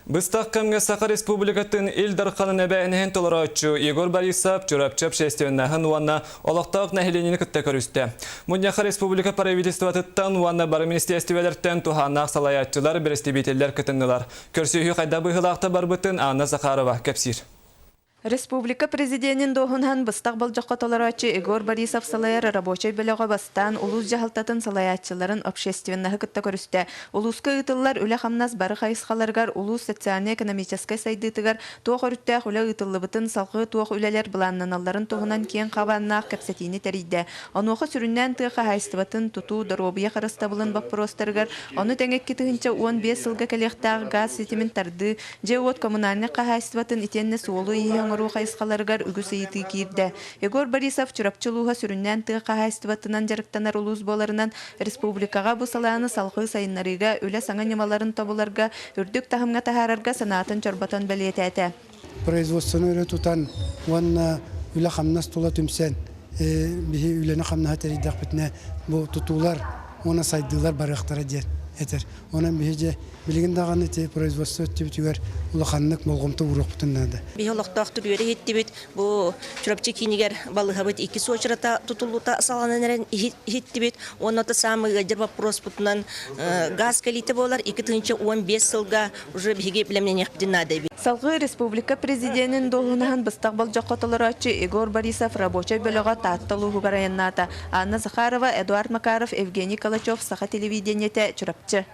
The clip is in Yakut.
Быстах кэмҥэ Саха Республикатын Ил Дарханын эбээһинэһин толорооччу Егор Борисов Чурапчы общественноһын уонна олохтоох нэһилиэнньэни кытта көрүстэ. Мунньахха республика правительствотыттан уонна бары министиэстибэлэртэн туһааннаах салайааччылар, бэрэстэбиитэллэр кытыннылар. Көрсүһүү хайдах быһыылаахта барбытын Анна Захарова кэпсиир. Республика президенин дуоһунаһын быстах болдьоххо толорооччу Егор Борисов салайар рабочай бөлөҕө бастаан улуус дьаһалтатын салайааччыларын общественноһы кытта көрүстэ. Улууска ыытыллар үлэ-хамнас бары хайысхаларыгар улуус социальнай-экономическай сайдыытыгар туох өрүттээх үлэ ыытыллыбытын, салгыы туох үлэлэр былааннаналларын туһунан киэҥ хабааннаах кэпсэтиини тэрийдэ. Онуоха сүрүннээн тыа хаһаайыстыбатын, тутуу, доруобуйа харыстабылын боппуруостарыгар, ону тэҥэ 2015 сылга кэлиэхтээх гаас ситимин тардыы, Дьиэ-уот коммунальнай хаһаайыстыбатын итиэннэ суолу-ииһи оҥоруу хайысхаларыгар үгүс ыйытыы киирдэ. Егор Борисов Чурапчы улууһа сүрүннээн тыа хаһаайыстыбатынан дьарыктанар улуус буоларынан, республикаҕа бу салааны салҕыы сайыннарыыга үлэ саҥа ньымаларын тобуларга, үрдүк таһымҥа таһаарарга санаатын чорботон бэлиэтээтэ. Производствоны өрө тутан уонна үлэ-хамнас тула түмсэн, биһи үлэни-хамнаһы тэрийдэхпитинэ, бу тутуулар уонна сайдыылар барыахтара диэн этэр. Онон биһи дьэ Билигин даҕаны ити производство өттүбүтүгэр улаханнык болҕомто ууруохпутун наада. Биһи олохтоохтук үөрэ иһиттибит. Бу Чурапчы киинигэр балыыһабыт иккис уочарата тутуллуута саҕаланан эрэн иһиттибит. Уонна то самый ыалдьар боппуруоспутунан газ кэлиитэ буолар. 2015 сылга уже биһиги бэлэмнэниэхпитин наада эбит. Салгыы республика президенин дуоһунаһын быстах болдьоххо толорооччу Егор Борисов рабочай бөлөҕө Таатта улууһугар айаннаата. Анна Захарова, Эдуард Макаров, Евгений Калачев, Саха телевидениетэ, Чурапчы.